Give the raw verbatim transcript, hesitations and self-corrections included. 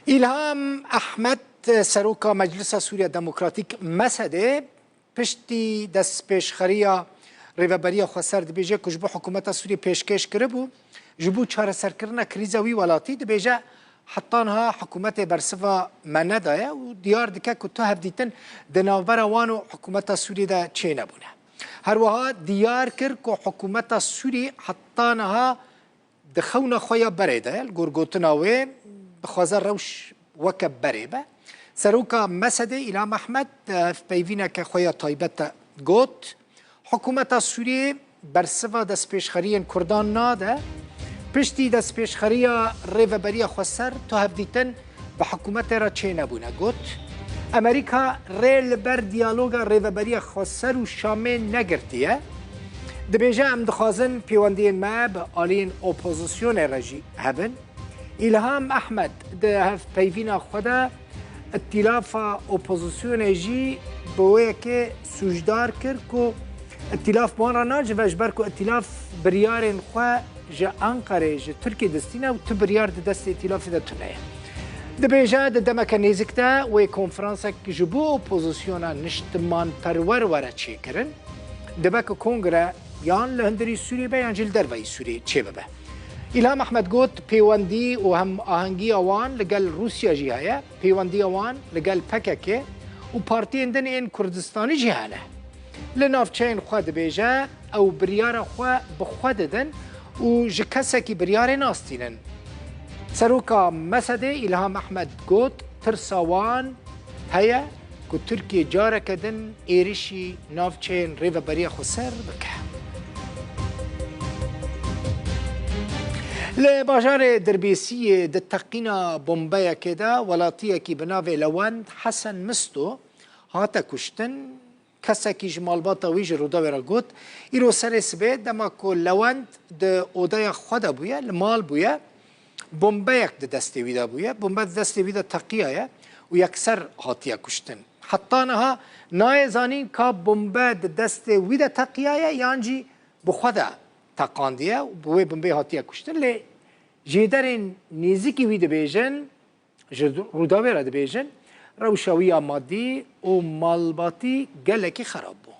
Îlham Ehmed, seroka Meclisa Sûriya Demokratîk, mesedê, piştî destpêşxeriya Rêveberiya Xweser dibêje ku ji bo hikûmeta Sûriyê pêşkêş kiribû, ji bo çareserkirina krîza wî welatî, dibêje, heta niha hikûmetê bersiva me nedaye û diyar dike ku tu hevdîtin di navbera wan û hikûmeta Sûriyê de çênebûne. Her wiha diyar kir ku hikûmeta Sûrî heta niha di xewna xwe ya berê de ye. Li gor gotina wê, dixwaze rewş weke berê be. Seroka mesedê Îlham Ehmed di hevpeyvîneke xwe ya taybet de got, hikûmeta Sûriyê bersiva destpêşxeriyên Kurdan nade. Piştî destpêşxeriya Rêveberiya Xweser, tu hevdîtin bi hikûmetê re çênebûne. Got, Amerîka rê li ber diyaloga Rêveberiya Xweser û Şamê negirtiye. Dibêje, em dixwazin pêwendiyên me bi aliyên opozisyonê re jî hebin. Îlham Ehmed di hevpeyvîna xwe de îtîlafa opozisyonê jî bi wê yekê sûcdar kir ku îtîlaf bi wan re nacive, ji ber ku îtîlaf biryarên xwe ji Enqerê, ji Tirkiyê distîne û tu biryar di destê îtîlafê de tune ye. Dibêje, di demeke nêzik de wê konferansek ji bo opozisyona niştimanperwer were çêkirin. Dibe ku kongre yan li hundirî Sûriyê be yan jî li derveyî Sûriyê çêbibe. Îlham Ehmed got, pêwendî û hemahengiya wan li gel Rûsya jî heye, pêwendiya wan li gel P K K û partiyên din ên Kurdistanî jî hene. Li navçeyên xwe dibêje, ew biryara xwe bi xwe didin û ji kesekî biryarê nastînin. Seroka mesedê Îlham Ehmed got, tirsa wan heye ku Tirkiye careke din êrişî navçeyên Rêveberiya Xweser bike. Li bajarê Dirbêsiyê di teqîna bombeyekê de welatiyekî bi navê Lewend Hesen Misto hate kuştin. Kesekî ji malbata wî ji Rûdawê re got, îro serê sibê dema ku Lewend di odeya xwe de bûye, li mal bûye, bombeyek di destê wî de bûye, bombe di destê wî de teqiyaye û yekser hatiye kuştin. Heta niha nayê zanîn ka bombe di destê wî de teqiyaye yan jî bi xwe de teqandiye û bi wê bombeyê hatiye kuştin. Lê jêderên nêzîkî wî dibêjin, ji Rûdawê re dibêjin, rewşa wî ya madî û malbatî gelekî xerab bû.